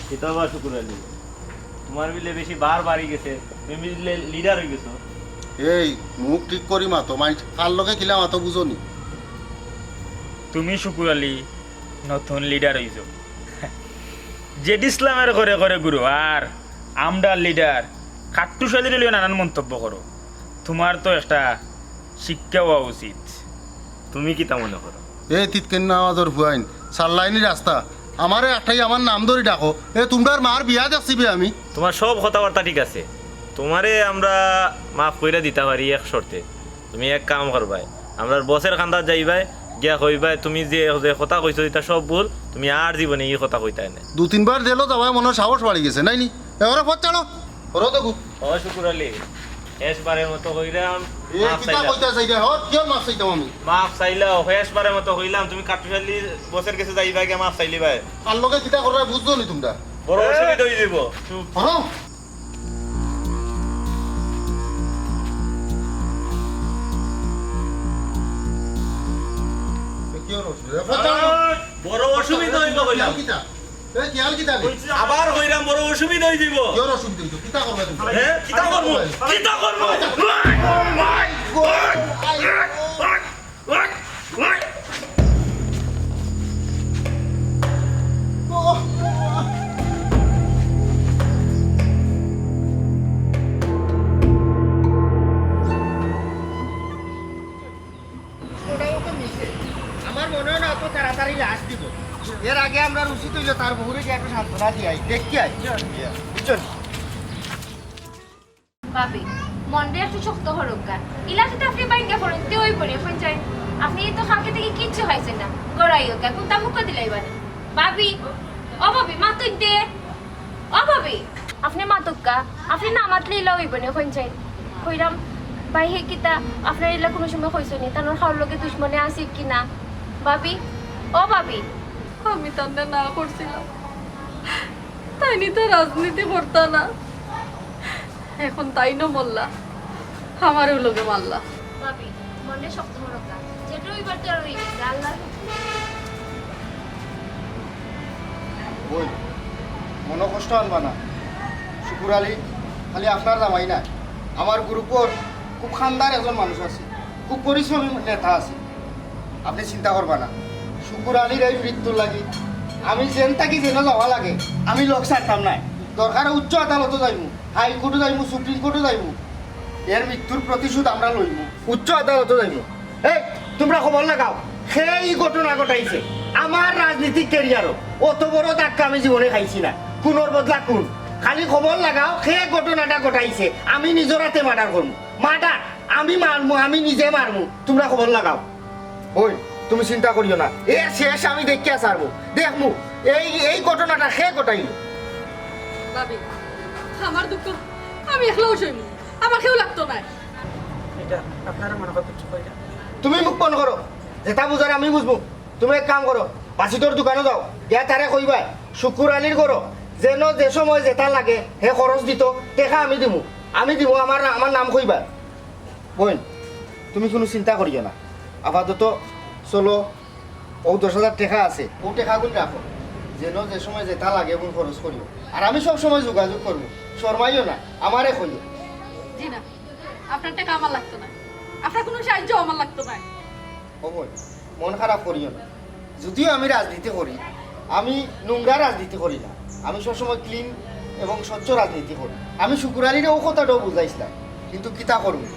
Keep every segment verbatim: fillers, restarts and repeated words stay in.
কিতা বা শুকুর আলী, তুমার বিলে বেশি বার বাড়ি গেছে, তুমি বিলে লিডার অই গেছো। এই, মুখ ঠিক করি মাতো, মাইনষে কার লগে কিলা মাতো বুঝো নি? তুমি শুকুর আলী নতুন লিডার অইছো। জেড ইসলামের ঘরে ঘরে ঘুরো আর আমরার লিডার কাট্টুশ আলীরে লইয়া নানান মন্তব্য করো। তুমার তো একটা শিক্ষা অওয়া উচিত। তুমি কিতা মনে করো? এ তিতকেন নামাজর ফুয়াইন, সাল্লাইনি রাস্তা, আমারে আটাই আমার নাম ধরি ডাকো। এ তুমরার মার বিয়া দেখছি বে আমি। তুমার সব কথাবার্তা ঠিক আছে, তুমারে আমরা মাফ কইরা দিতা পারি এক শর্তে। তুমি এক কাম করবায়, আমরার বসের কান্দাত যাইবায়, গিয়া কইবায় তুমি যে যে কথা কইছো ইতা সব ভুল, তুমি আর জীবনে ই কথা কইতায় না। দু তিনবার জেলো যাওয়ায় মনে অয় সাহস বাড়ি গেছে, নাইনি? এবারে পথ ছাড়ো। হরো দেখো। ও শুকুর আলী, শেষবারের মতো কইরাম, এ, মাফ কিতা চাইলাম। কইতা চাইরা? হর, কিয়র মাফ চাইতাম আমি? মাফ চাইলাও, শেষবারের মতো কইলাম, তুমি কাট্টুশ আলী বসের গেছে যাইবায় গিয়া মাফ চাইলিবায়। আর লগে কিতা কররায় বুঝছো নি তুমরা? বড় এ! অসুবিধা অই যাইবো। চুপ। হরো। এ, কিয়র অসুবিধা? এ, পথ ছাড়ো। বড় অসুবিধা অইবো কইলাম। কিতা? এ, কিয়াল কিতা রে? আবার কইরাম, বড় অসুবিধা অই যাইবো। কিয়র অসুবিধা অইতো? কিতা করবায় তুমি? হে? কিতা করমু? কিতা করমু? Oh my God! ওটাও তো মিশে। আমার মনে অয় না অত তাড়াতাড়ি লাশ দিবো। এর আগে আমরার উচিত অইলো তার বউরে গিয়া একটু সান্ত্বনা দিয়া আই, দেখি আই। বুঝছো নি? ভাবি, মনটা একটু শক্ত করউক্কা। ইলা যদি আপনে ভাঙ্গিয়া পড়ইন, তে অইবো নি, অখন যাইন। আপনে তো কালকে থাকি কিচ্ছু খাইছইন না। গড়াই অউক্কা, কুনতা মুখো দিলাইবা না। ভাবি, ও ভাবি, মাতইন তে। ও ভাবি, আপনে মাতউক্কা, আপনে না মাতলে ইলা অইবো নি, অখন যাইন। কইরাম, ভাই হে কিতা, আপনার ইলা কুনু সময় কইছইন নি, তানর খাওর লগে দুশমনি আছে কি না? ভাবি, ও ভাবি। আমি তানরে না করছিলাম, তাইন তো রাজনীতি করতা না, অখন তাইনও মরলা, আমারেও লগে মারলা। ভাবি, মনটা শক্ত করউক্কা। যেটা অইবার তো আর অই গেছে, আল্লাহর হুকুম। বইন, মনো কষ্ট আনবা না। শুকুর আলী খালি আপনার জামাই না, আমার গ্রুপর খুব খানদার একজন মানুষ আছে, খুব পরিশ্রমী নেতা আছে। আপনে চিন্তা করবা না, শুকুর আলীর এই মৃত্যুর লাগি আমি যেন থাকি যেন যাওয়া লাগে, আমি লগ ছাড়তাম নায়। দরকারে উচ্চ আদালতো যাইমু, হাইকোর্টো যাইমু, সুপ্রিম কোর্টো যাইমু, এর মৃত্যুর প্রতিশোধ আমরা লইমু। উচ্চ আদালতো যাইমু। এই, তুমরা খবর লাগাও, কে ই ঘটনা ঘটাইছে? আমার রাজনীতিক ক্যারিয়ারো অত বড় ধাক্কা আমি জীবনে খাইছি না। খুনর বদলা খুন। খালি খবর লাগাও, কে ঘটনাটা ঘটাইছে? আমি নিজর আতে মার্ডার করমু। মার্ডার! আমি মারমু, আমি নিজে মারমু। তুমরা খবর লাগাও। ওই, তুমি চিন্তা করিও না, এর শেষ আমি দেখিয়া ছাড়মু। দেখমু এই, এই ঘটনাটা কে ঘটাইল। ভাবি, আমার দুঃখ আমি একলাউ সইমু, আমার কেউ লাগতো নায়। এটা আপনারা মনে হয় কিচ্ছু কইরা। তুমি মুখ বন্ধ করো, যেটা বুঝার আমি বুঝমু। তুমি এক কাম করো, বাসিতর দোকানো যাও, গিয়া তারে কইবায়, শুকুর আলীর ঘরো যেন যে সময় যেটা লাগে হে খরচ দিতো, টেকা আমি দিমু, আমি দিমু, আমার, আমার নাম কইবায়। বইন, তুমি কুনু চিন্তা করিও না, আপাতত চলো, অউ দশ হাজার টেকা আছে, অউ টেকাগুন রাখো, যেন যে সময় যেটা লাগে অগুন খরচ করিও। আর আমি সব সময় যোগাযোগ করমু, শরমাইও না, আমারে কইও। জি না, আপনার টেকা আমার লাগতো নায়, আপনার কুনু সাহায্য আমার লাগতো নায়। ও বইন, মন খারাপ করিও না। যদিও আমি রাজনীতি করি, আমি নোংরা রাজনীতি করি না। আমি সবসময় ক্লিন এবং স্বচ্ছ রাজনীতি করি। আমি শুকুর আলীরে অউ কথাটাও বুঝাইছিলাম, কিন্তু কিতা করমু,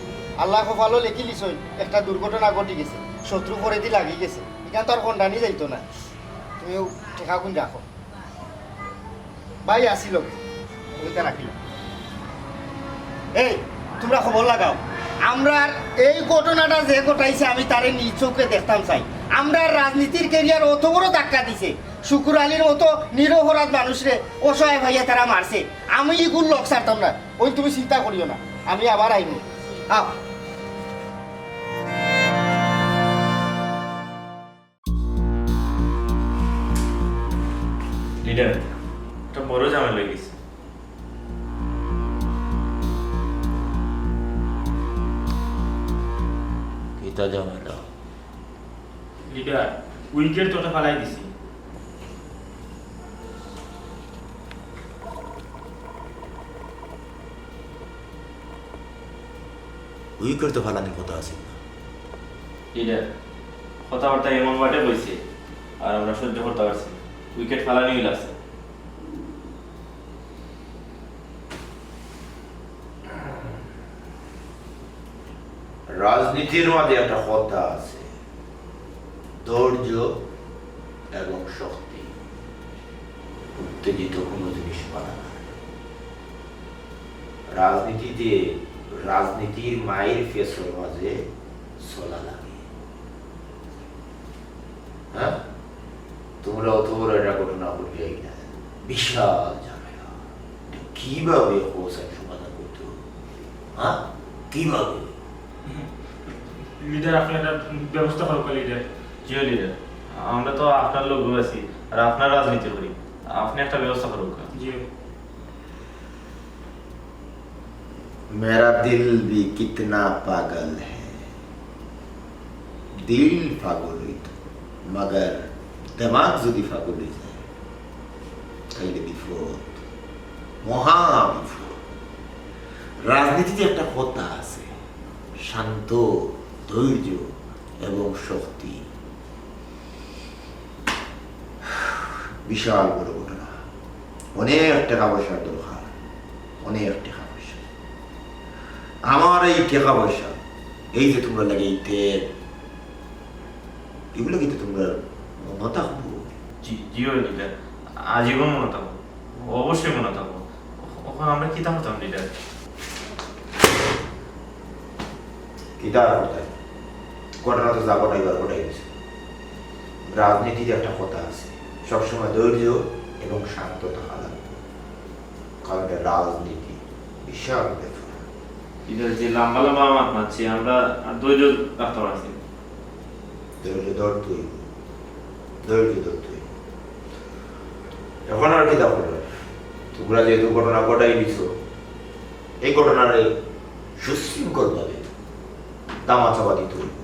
আল্লায় কপালো লেখিলিছইন, একটা দুর্ঘটনা ঘটি গেছে, শত্রু করেদি লাগি গেছে, ইখান তো আর খন্ডানি যাইতো না। তুমি অউ টেকাগুন রাখো। ভাই আছিল, ওইটা রাখিল। এই, তুমরা খবর লাগাও, আমরার এই ঘটনাটা যে ঘটাইছে, আমি তারে নিজ চউখে দেখতাম চাই। আমরার রাজনীতির ক্যারিয়ার অত বড় ধাক্কা দিছে, শুকুর আলীর মতো নিরপরাধ মানুষরে, অসহায় ভাইয়া তারা মারছে। আমি ইগুর লগ ছাড়তাম না। ওই, তুমি চিন্তা করিও না, আমি আবার আইমু। আও। লিডার, একটা বড় ঝামেলা অই গেছে। কিতা ঝামেলা? লিডার, উইকেট তো ফালাই দিছি। উইকেট তো ফালানির কথা আছিল না। লিডার, কথাবার্তা এমন বাটে কইছে, আর আমরা সহ্য করতে পারছি না। উইকেট ফালানি লাগছে। রাজনীতির মাঝে একটা কথা আছে, ধৈর্য এবং শক্তি। উত্তেজিত কোনো জিনিস করা না। রাজনীতিতে, রাজনীতির মাইর ফেসর মাঝে চলা লাগে। হ্যাঁ, তোমরা অত বড় একটা ঘটনা ঘটিয়ে না, বিশাল ঝামেলা। এটা কিভাবে হোসেন সমাধান করতে হবে? হ্যাঁ, কিভাবে? লিডার, আপনি একটা ব্যবস্থা করুন, লিডার। জি লিডার, আমরা তো আপনার লগে আছি, আর আপনার রাজনীতি করি। আপনি একটা ব্যবস্থা করুন। জি। मेरा दिल भी कितना पागल है। দিল পাগল হইতো, মাগার দেমাগ যদি পাগল হয়ে যায়, তাইলে বিপদ, মহা বিপদ। রাজনীতিতে একটা কথা আছে, শান্ত, ধৈর্য এবং শক্তি। বিশাল বড় ঘটনা, অনেক টাকা পয়সার দরকার, অনেক টাকা পয়সা। আমার এই টাকা পয়সা, এই যে তোমরা লাগে এই তেল, এগুলো কিন্তু তোমরা মনে থাকবো। জি, জি, ওই লিডার, আজীবন মনে থাকবো, অবশ্যই মনে থাকবো। এখন আমরা কিতা করতাম লিডার? কিতা আর করতাম? ঘটনা তো যা ঘটাইবার ঘটাই গেছে। রাজনীতিতে একটা কথা আছে, সবসময় ধৈর্য এবং শান্ত থাকা লাগবে, কারণ এটা রাজনীতি, বিশাল ব্যাপার। লিডার, যে লম্বা লম্বা মাত মাতছি, আমরা আর ধৈর্য রাখতে পারছি না। ধৈর্য ধরতে হইব, ধৈর্য ধরতে হইব। এখন আর কিতা করবে? তোমরা যেহেতু ঘটনা ঘটাই দিছো, এই ঘটনারে সুশৃঙ্খলভাবে তামাশা বাধিত হইব।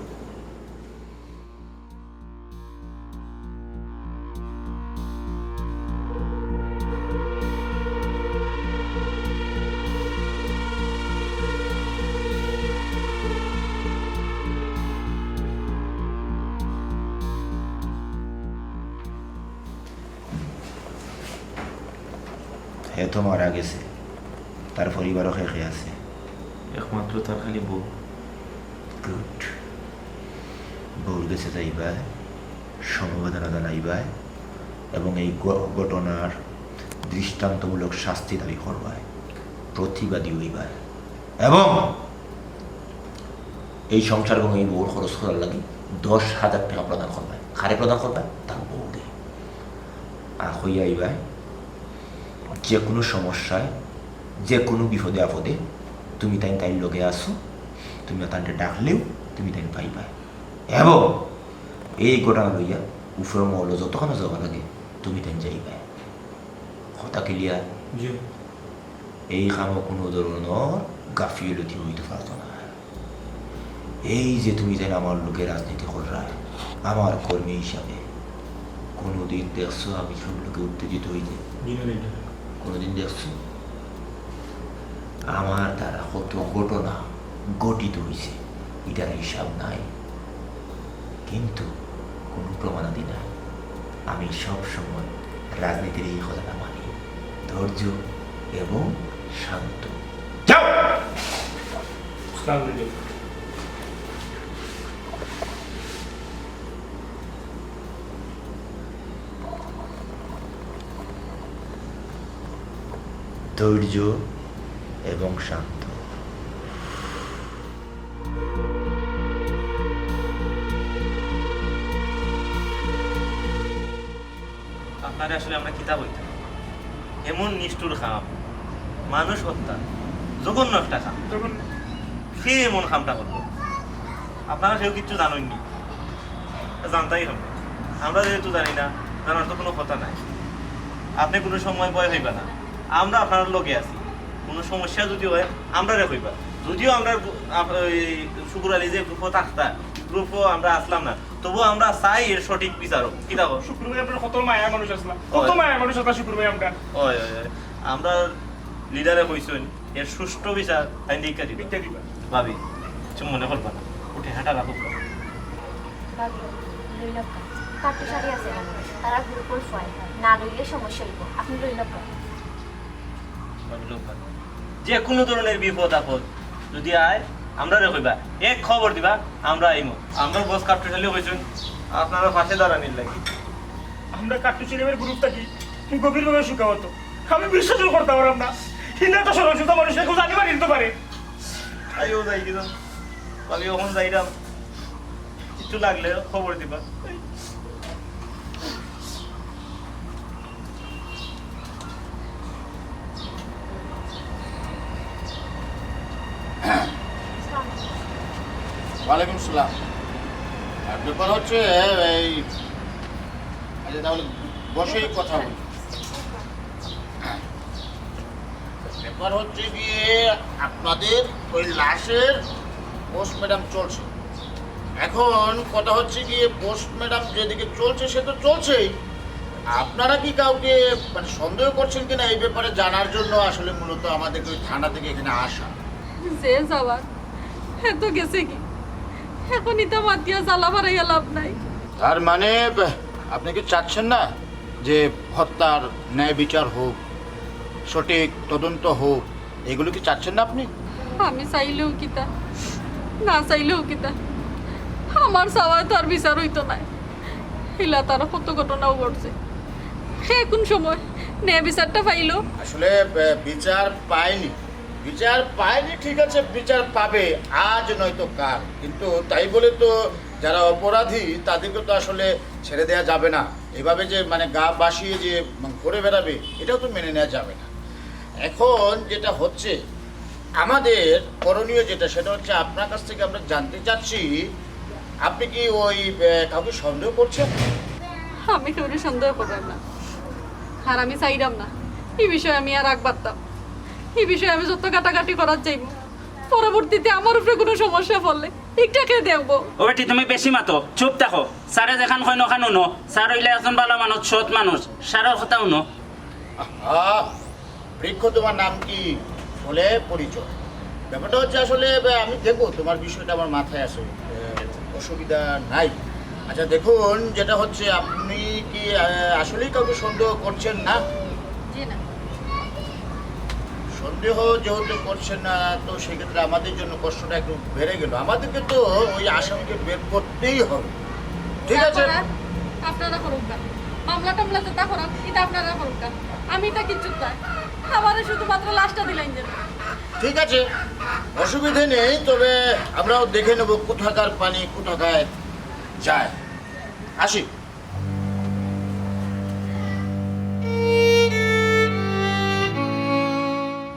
হে তো মারা গেছে, তার পরিবারও কে কে আছে? একমাত্র তার খালি বউ। গুড। বউর গেছে যাইবায়, সমবেদনা জানাইবায় এবং এই ঘ-, ঘটনার দৃষ্টান্তমূলক শাস্তি দাবি করবায়, প্রতিবাদী হইবায় এবং এই সংসার এবং এই বউর খরচ করার লাগি দশ হাজার টাকা প্রদান করবায়। কারে প্রদান করবায়? তার বউরে। আর কইয়া আইবায়, যে কোনো সমস্যায়, যে কোনো বিপদে আপদে তুমি তাইন তাইর লগে আছো, তুমি তানরে ডাকলেও তুমি তাইন পাইবায়। এবং এই ঘটনা লইয়া উপর মহলো যতখানো যাওয়া লাগে, তুমি তাইন যাইবায়। কথা ক্লিয়ার? জি। এই কামো কোনো ধরনের গাফিলতি হইতে পারতো না। এই যে তুমি যেন আমার লগে রাজনীতি কররায়, আমার কর্মী হিসাবে কোনোদিন দেখছো আমি কেউর লগে উত্তেজিত হইতে? জি না, জি না। কোনোদিন দেখছো? আমার দ্বারা কত ঘটনা ঘটিত হইছে, এটার হিসাব নাই, কিন্তু কোনো প্রমাণাদি নাই। আমি সব সময় রাজনীতির এই কথাটা মানি, ধৈর্য এবং শান্ত। যাও! আসসালামু আলাইকুম। ধৈর্য এবং শান্ত। আপনারে আসলে আমরা কিতা কইতাম? এমন নিষ্ঠুর কাম, মানুষ হত্যা, জঘন্য একটা কাম। জঘন্য। কে এমন কামটা করলো? আপনারা কেউ কিচ্ছু জানইন নি, জানতাই হবে। আমরা যেহেতু জানি না, জানার তো কোনো কথা নাই। আপনি কোনো সময় ভয় হইবা না, আমরা আপনার লগে আছি। কোনো সমস্যা যদি হয়, আমরারে কইবা। যদিও আমরা গ্রু-, আপ-, এই শুকুর আলী যে গ্রুপও থাকতা, গ্রুপও আমরা আসলাম না, তবুও আমরা চাই এর সঠিক বিচার হোক। কিতা কও? শুকুর ভাই, আপনার কত মায়া মানুষ আসলা, কত ওই। মায়া মানুষ আসলা শুকুর ভাই আপনার। ওই, ওই, ওই। আমরা লিডারে কইছইন, এর সুষ্ঠু বিচার তাই দিকা দিবা। দিকা দিবা। ভাবি, কিছু মনে করবা না, উঠে হাঁটা রাখো। ভাবি, লইলাম না। কাট্টু শাড়ি আছে না? তারা গ্রুপর ফুয়ায়, না লইলে সমস্যা অইব। আপনি লইলাম না। ভাবি, লইলাম না। যে কোনো ধরনের বিপদ আপদ যদি আয়, আমরারে কইবা, এক খবর দিবা, আমরা আইমু। আমরার বস কাট্টু শাড়ি কইছইন, আপনারা পাশে দাঁড়ানির লাগি। আমরা কাট্টু সিনেমার গ্রুপ থাকি গভীরভাবে শোকাহত। আমি বিশ্বাসও করতাম পারলাম না, হিন্দা তো সরল সুতা মানুষ এখন জানি মারি দিতে পারে। আইও যাই কিন্তু, আমি এখন যাইরাম, কিছু লাগলে খবর দিবা। ওয়ালাইকুম সালাম। আর ব্যাপার হচ্ছে এই, আচ্ছা, তাহলে বসেই কথা বলি। ব্যাপার হচ্ছে গিয়ে আপনাদের ওই লাশের পোস্টমর্টম চলছে। এখন কথা হচ্ছে গিয়ে পোস্টমর্টম যেদিকে চলছে সে তো চলছেই, আপনারা কি কাউকে মানে সন্দেহ করছেন কিনা এই ব্যাপারে জানার জন্য আসলে মূলত আমাদেরকে ওই থানা থেকে এখানে আসা। যে যাওয়ার, হে তো গেছে কি, এখন ইতা মাতিয়া জ্বালা বাড়াইয়া লাভ নাই। তার মানে আপনি কি চাচ্ছেন না যে হত্যার ন্যায় বিচার হোক, সঠিক তদন্ত হোক, এগুলো কি চাচ্ছেন না আপনি? আমি চাইলেও কিতা, না চাইলেও কিতা, আমার চাওয়ায় তো আর বিচার অইতো নায়। হিলা তার কত ঘটনাও ঘটছে, হে কোন সময় ন্যায় বিচারটা পাইলো? আসলে আহ, বিচার পায়নি, বিচার পায়নি, ঠিক আছে, বিচার পাবে আজ নয়তো কাল, কিন্তু তাই বলে তো যারা অপরাধী তাদেরকে তো আসলে ছেড়ে দেওয়া যাবে না। এভাবে যে মানে গা ভাসিয়ে যে মানে ঘুরে বেড়াবে, এটাও তো মেনে নেওয়া যাবে না। এখন যেটা হচ্ছে, আমাদের করণীয় যেটা, সেটা হচ্ছে আপনার কাছ থেকে আমরা জানতে চাচ্ছি, আপনি কি ওই আহ, কাউকে সন্দেহ করছেন? আমি কেউরে সন্দেহ করলাম না, আর আমি চাইলাম না এই বিষয়ে আমি আর আগ বাড়তাম। এই বিষয়ে আমি যত কাটাকাটি করার চাইব, পরবর্তীতে আমার উপরে কোনো সমস্যা পড়লে ইটা কে দেখবো? ও বেটি, তুমি বেশি মাতো, চুপ থাকো। স্যারে যেখান কইন ওখান হুনো। স্যার অইলা একজন ভালা মানুষ, সৎ মানুষ, স্যারর কথা হুনো। আহা, বৃক্ষ তোমার নাম কি? বলে পরিচয়। ব্যাপারটা হচ্ছে আসলে, আহ, আমি দেখবো তোমার বিষয়টা আমার মাথায় আছে, আহ, অসুবিধা নাই। আচ্ছা দেখুন, যেটা হচ্ছে আপনি কি আহ, আসলেই কাউকে সন্দেহ করছেন না? জি না। সন্দেহ যেহেতু করছেন না, তো সেক্ষেত্রে আমাদের জন্য কষ্টটা একটু বেড়ে গেল। আমাদেরকে তো ওই আসামিকে বের করতেই হবে, ঠিক আছে? আপনারা করুক না, মামলা টামলা যেটা করার, এটা আপনারা করুক না। আমি এটা কিচ্ছু চাই, আমারে শুধুমাত্র লাশটা দিলেন যে। ঠিক আছে, অসুবিধে নেই, তবে আমরাও দেখে নেব কোথাকার পানি কোথাকায় যায়। আসি।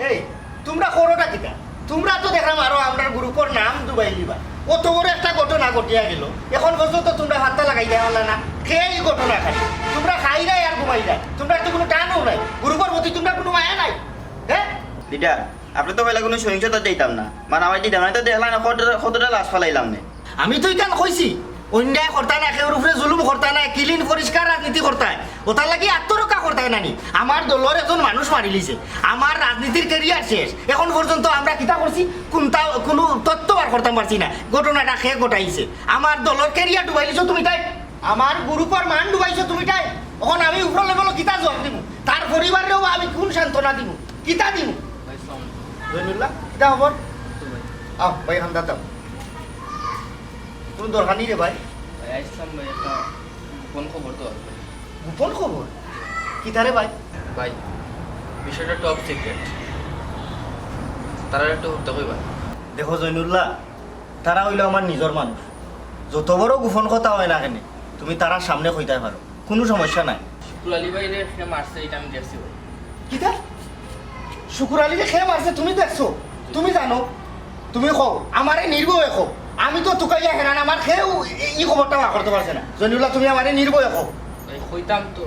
এই, তোমরা করোটা কিতা? তোমরা তো দেখলাম আরো আমরার গ্রুপর নাম ডুবাই দিবা। অত বড় একটা ঘটনা ঘটিয়া গেল, এখন পর্যন্ত তোমরা পাত্তা লাগাইতায় পারলা না। কে এই ঘটনা খালি? তোমরা খাইরায় আর ঘুমাইরায়, তোমরা তো কোনো টানও নাই, গ্রুপর প্রতি তোমরা কোনো মায়া নাই। হ্যাঁ, লিডার, আপনি তো পয়লা কোনো সহিংসতা দিতাম না, মারামারি দিতাম না, তো দেখলাম না কতটা, কতটা লাশ ফালাইলাম নে। আমি তো ইখান কইছি, অন্যায় করতায় না, কেউর উপরে জুলুম করতায় না, ক্লিন পরিষ্কার রাজনীতি করতায়। ওটার লাগি আত্মরক্ষা করতায় না নি। আমার দলর একজন মানুষ মারিলিছে, আমার রাজনীতির ক্যারিয়ার শেষ। এখন পর্যন্ত আমরা কিতা করছি, কোনটা, কোনো তথ্য বার করতাম পারছি না। ঘটনাটা কে ঘটাইছে? আমার দলর ক্যারিয়ার ডুবাইলিছো তুমি তাই, আমার গ্রুপর মান ডুবাইছো তুমি তাই। এখন আমি উপর লেভেলো কিতা জবাব দিমু? তার পরিবারেও আমি কোন সান্ত্বনা দিমু, কিতা দিমু? ভাই, সালাম। জৈনুল্লাহ, কিতা খবর? তো ভাই। আহ, ভাই, হান্দা দাও। কোনো দরকার নেই রে ভাই। ভাই, আইসলাম ভাই, একটা গোপন খবর তো আছে। গোপন খবর? কিতা রে ভাই? ভাই, বিষয়টা টপ সিক্রেট। তারা একটু হত্যা কইবা। দেখো জৈনুল্লাহ, তারা অইলো আমার নিজর মানুষ। যত বড় গোপন কথা অয় না কেনে, তুমি তারার সামনে কইতায় পারো, কোনো সমস্যা নাই। শুকুর আলী ভাইরে কে মারছে, এটা আমি দেখছি ভাই। কিতা? শুকুর আলীরে কে মারছে তুমি দেখছো? তুমি জানো? তুমি কও, আমারে নির্ভয়ে কও। আমি তো তুকাইয়া হেরান, আমার কেউ ই, ই খবরটা বার করতে পারছে না। জনিউল্লাহ, তুমি আমারে নির্ভয়ে কও। এই কইতাম তো।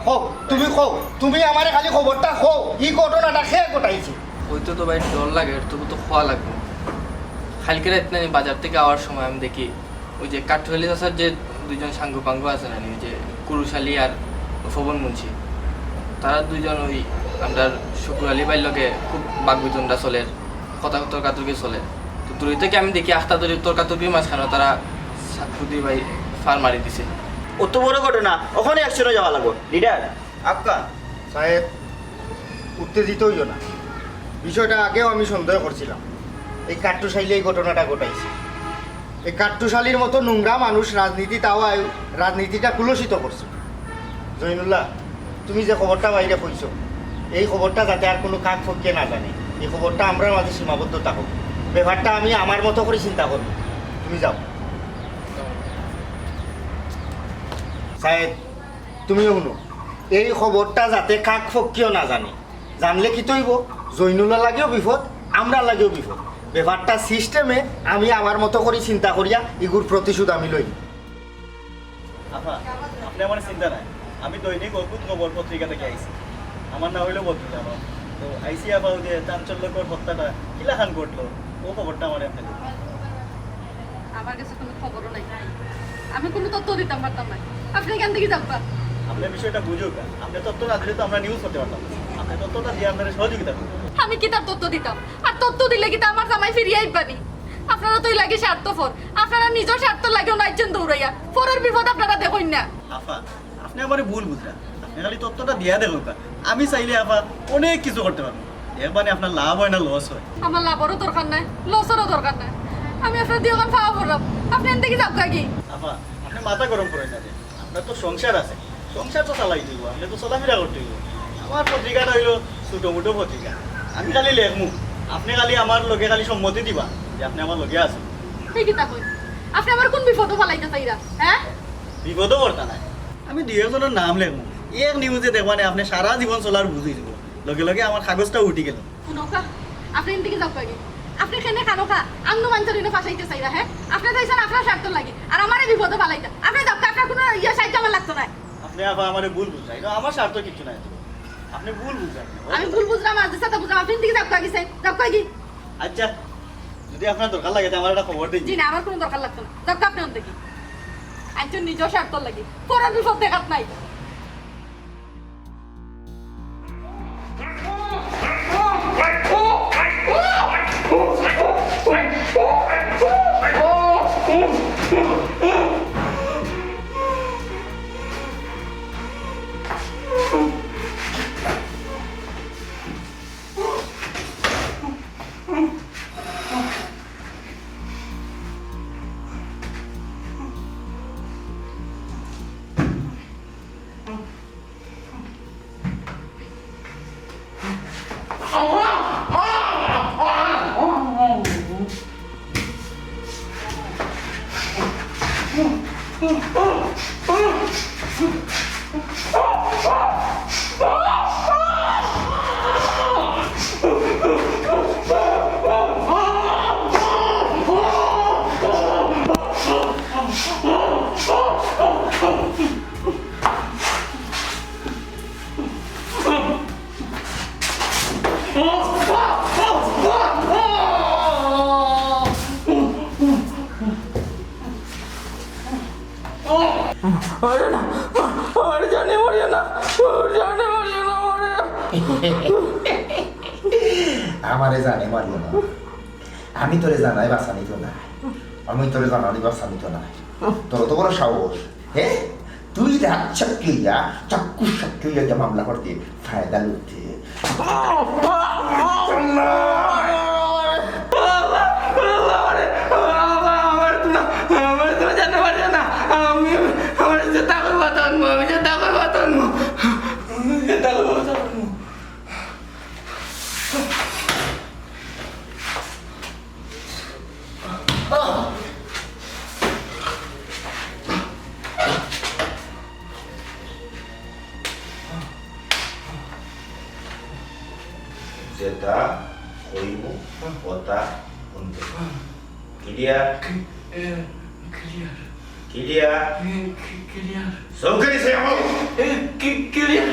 কও, তুমি কও, তুমি আমারে খালি খবরটা কও, ই ঘটনাটা কে ঘটাইছে? কইতে তো ভাই ডর লাগে, তবু তো কওয়া লাগবো। কালকে রাইত না আমি বাজার থেকে আওয়ার সময় আমি দেখি ওই যে কাঠুয়ালি চাচার যে দুইজন সাঙ্গ পাঙ্গ আছে না, ওই যে কুরুশ আলী আর ফবন মুন্সি, তারা দুইজন ওই আমরার শুকুর আলী ভাইর লগে খুব বাকবিতণ্ডা চলের, কথা তর্কাতর্কি চলের। তো দূরে থাকি আমি দেখি আখতা ধরি তর্কাতর্কির মাঝখানো তারা সাতপুতি ভাই ফার মারি দিছে। অত বড় ঘটনা, অখনে অ্যাকশনে যাওয়া লাগবো। লিডার, আক্কা। সাহেব, উত্তেজিত হইও না। বিষয়টা আগেও আমি সন্দেহ করছিলাম। এই কাট্টুশালী এই ঘটনাটা ঘটাইছে। এই কাট্টুশালীর মতো নোংরা মানুষ রাজনীতি, তাও আয়-, রাজনীতিটা কুলুষিত করছে। জৈনুল্লাহ, তুমি যে খবরটা বাইরে কইছো, এই খবরটা যাতে আর কোনো কাক ফকিয়ে না জানে, এই খবরটা আমরার মাঝে সীমাবদ্ধ থাকুক। ব্যাপারটা আমি আমার মতো করে চিন্তা করব। তুমি যাও। সাহেব, তুমিও হুনো, এই খবরটা যাতে কাক ফকিও না জানে। জানলে কিতা অইবো? জৈনুল্লার লাগিও বিপদ, আমরার লাগিও বিপদ। ব্যাপারটা সিস্টেমে আমি আমার মতো করি চিন্তা করিয়া ইগুর প্রতিশোধ আমি লইমু। আফা, আপনে আমারে চিনতা নায়। আমি দৈনিক অদ্ভুত খবর পত্রিকা থাকি আইছি। আমার নাম অইলো বদরুল আলম। তো আইছি আফা, অউ যে চাঞ্চল্যকর হত্যাটা কিলাখান ঘটলো, অউ খবরটা আমারে আপনে দিন। আমার কাছে কুনু খবরও নাই। আমি কুনু তথ্য দিতাম পারতাম নায়। আপনে এখান থাকি যাউক্কা। আপনে বিষয়টা বুঝউক্কা। আপনে তথ্য না দিলে তো আমরা নিউজ করতে পারতাম না। আপনে তথ্যটা দিয়া আমরারে সহযোগিতা করুন। আমি কিতার তথ্য দিতাম? আর তথ্য দিলে কিতা আমার জামাই ফিরিয়া আইবা নি? আপনারা তো অউ লাগি স্বার্থপর। আপনারা নিজর স্বার্থর লাগিও নাইচ্ছেন দৌড়াইয়া। পরর বিপদ আপনারা দেখইন না। আফা, আপনে আমারে ভুল বুঝরা। আপনে খালি তথ্যটা দিয়া দেখউক্কা। আমি চাইলে আফা অনেক কিছু করতে পারমু। এর মানে আপনার লাভ অয় না লস অয়? আমার লাভরও দরকার নাই, লসরও দরকার নাই। আমি আপনার দুইওখান পাওয়া পড়লাম, আপনে এন থাকি যাউক্কা গি। আফা, আপনে মাথা গরম করইন না যে। আপনার তো সংসার আছে, সংসার তো চালাইতে অইবো, আপনে তো চলাফিরা করতে অইবো। আমার পত্রিকাটা অইলো ছোটো-মোটো পত্রিকা, আমি খালি লেখমু, আপনে খালি আমার লগে খালি সম্মতি দিবা যে আপনে আমার লগে আছইন। হে কিতা কইন? আপনে আমারে কুন বিপদো ফালাইতা চাইরা, হে? বিপদো পড়তা নায়, আমি দুই একজনর নাম লেখমু, এক নিউজে দেখবা নে আপনে সারা জীবন চলার বুঝ অই যিবো, লগে লগে আমার কাগজটাও উঠি গেলো। হুনউক্কা, আপনে এন থাকি যাউক্কা গি। আপনে কেনে খানোখা আন্নু মানষর ইনো ফাঁসাইতা চাইরা, হে? আপনে চাইছইন আপনার স্বার্থর লাগি, আর আমারে বিপদো ফালাইতা। আপনে যাউক্কা, আপনার কুনু ইয়া সাহায্য আমার লাগতো নায়। আপনে আফা আমারে ভুল বুঝরা, ইনো আমার স্বার্থ কিচ্ছু নাই তো। আপনে ভুল বুঝরা। আমি ভুল বুঝরাম, আর যেতা বুঝরাম, আপনে এন থাকি যাউক্কা গি, যাউক্কা গি। আচ্ছা, যুদি আপনার দরকার লাগে, তে আমারে একটা খবর দেইন। জি না, আমার কুনু দরকার লাগতো না। যাউক্কা আপনে অন থাকি। আইচ্ছা, নিজর স্বার্থর লাগি। পরর বিপদ দেখাত নাই। আরে না, আরে জানে মারিও না, জানে মারিও না, আরে। আমারে জানে মারিও না। আমি তোরে জানাই বাঁচানিত নায়। আমি তোরে জানানি বাঁচানিত নায়। তোর অত বড় সাহস, হে? তুই রাজসাক্ষী অইয়া, চাক্ষুষ সাক্ষী অইয়া গিয়া মামলা করতে ফায়দা লুটতে। যেটা কইমু, ওটা হুনবে। ক্লিয়ার? এ, ক্লিয়ার। ক্লিয়ার? এ, ক্লি-, ক্লিয়ার। চোখে দিছে এখন। এ, ক্লি-, ক্লিয়ার।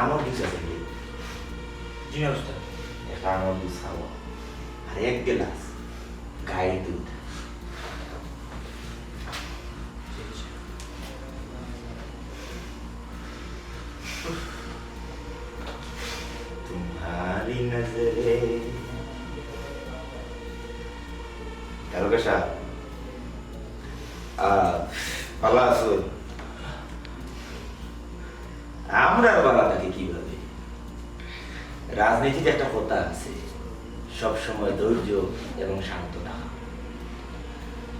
আঙুর জুস আছে কি? জি না, উস্তাদ। একটা আঙুর জুস খাবো। আর এক গ্লাস গাইর দুধ। तुम्हारी দারোগা সাব, আহ, ভালা আছো? আমরা আর ভালা থাকি কিভাবে? রাজনীতিতে একটা কথা আছে, সবসময় ধৈর্য এবং শান্ত থাকা।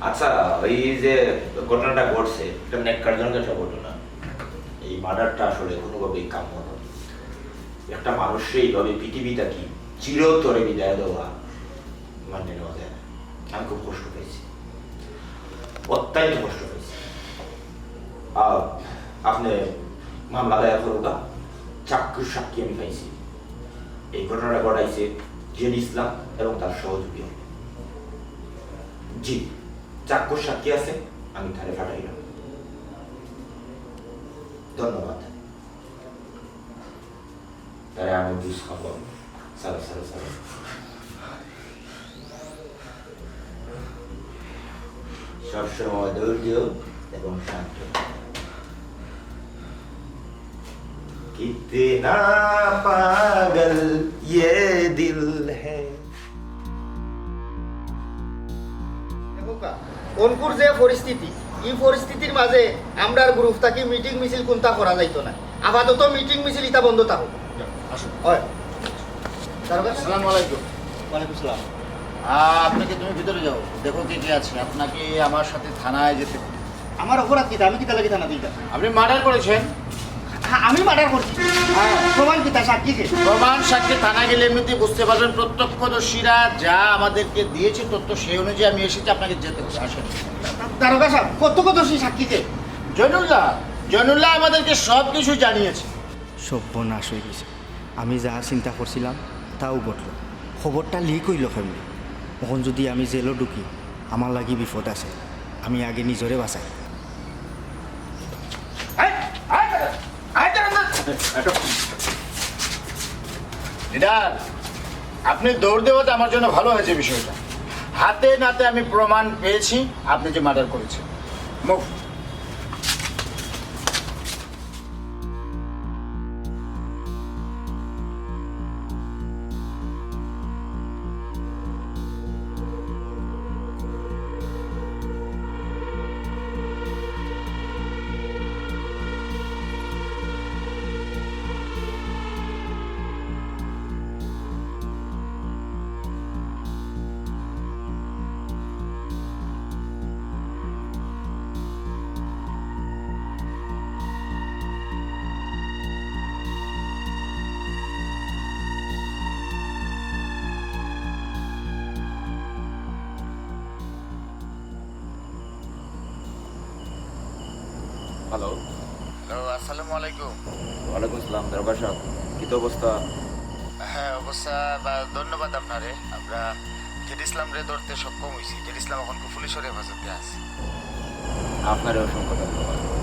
আচ্ছা, ওই যে ঘটনাটা ঘটছে, একটা ন্যাক্কারজনক একটা ঘটনা। এই মার্ডারটা আসলে কোনোভাবেই কাম্য নয়। একটা মানুষকে এইভাবে পৃথিবী থাকি চিরতরে বিদায় দেওয়া মানিয়া নেওয়া যায় না। আমি খুব কষ্ট পাইছি, অত্যন্ত কষ্ট পাইছি। আহ, আপনে মামলা দায়ের করুকা, চাক্ষুষ সাক্ষী আমি পাইছি। এই ঘটনাটা ঘটাইছে জেড ইসলাম এবং তার সহযোগী। জি, চাক্ষুষ সাক্ষী আছে, আমি তারে পাঠাইলাম। ধন্যবাদ। তারে আমি বুঝ খাবো। সারা, সারা, সারা। সবসময় ধৈর্য এবং শান্ত। কিতনা পাগল ইয়ে দিল হ্যায়। দেখউক্কা, অনকুর যে পরিস্থিতি, ই পরিস্থিতির মাঝে আমরার গ্রুপ থাকি মিটিং মিছিল কুন্তা করা যাইতো না। আপাতত মিটিং মিছিল ইতা বন্ধ থাকউক। আসুন। অয়। দারোগা সাব। আসসালামু আলাইকুম। ওয়ালাইকুম সালাম। আহ, আপনাকে, তুমি ভিতরে যাও, দেখো কে কে আছে। আপনাকে আমার সাথে থানায় যেতে হবে। আমার অপরাধ কিতা? আমি কিতা লাগি থানা দিতাম? আপনি মার্ডার করেছেন। আ-, আমি মার্ডার করছি? হ্যাঁ। প্রমাণ কিতা? সাক্ষী কে? প্রমাণ সাক্ষী থানা গেলে এমনিতেই বুঝতে পারবেন। প্রত্যক্ষদর্শীরা যা আমাদেরকে দিয়েছে তথ্য, সেই অনুযায়ী আমি এসেছি, আপনাকে যেতে হবে। আসেন। দারোগা সাব, প্রত্যক্ষদর্শী সাক্ষী কে? জয়নুল্লাহ। জয়নুল্লাহ আমাদেরকে সব কিছু জানিয়েছে। সর্বনাশ অই গেছে। আমি যা চিন্তা করছিলাম, তাও ঘটলো। খবরটা লিক অইলো কেমনে? অখন যুদি আমি জেলো ঢুকি, আমার লাগি বিপদ আছে। আমি আগে নিজরে বাঁচাই। লিডার, আপনি দৌড় দেওয়াতে আমার জন্য ভালো হয়েছে বিষয়টা। হাতে নাতে আমি প্রমাণ পেয়েছি আপনি যে মার্ডার করেছেন। মুভ। হ্যালো। হ্যালো, আসসালামু আলাইকুম। ওয়ালাইকুম আসসালাম, দারোগা সাব। কিতা অবস্থা? হ্যাঁ, অবস্থা বা ধন্যবাদ আপনারে। আমরা জেড ইসলামরে ধরতে সক্ষম অইছি। জেড ইসলাম অখন পুলিশর হেফাজতে আছে। আপনারে অসংখ্য ধন্যবাদ।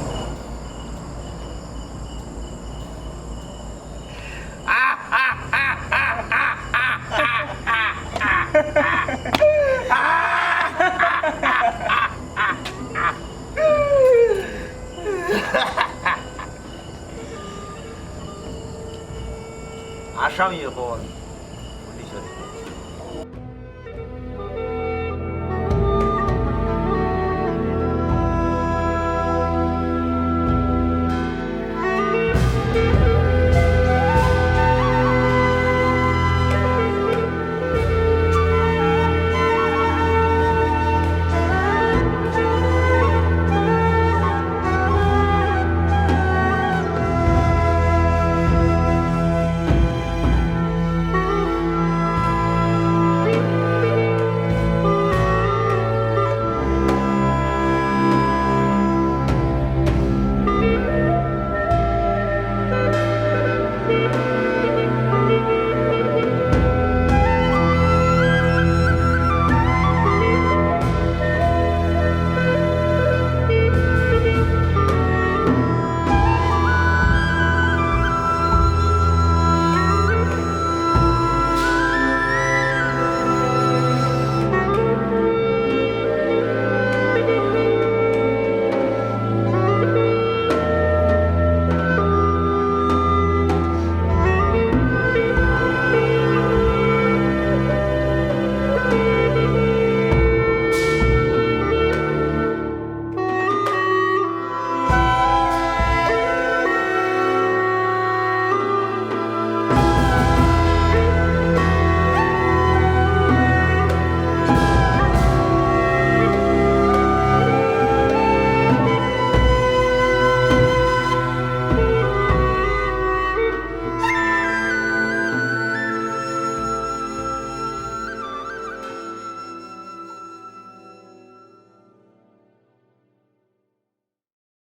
আসামি অখন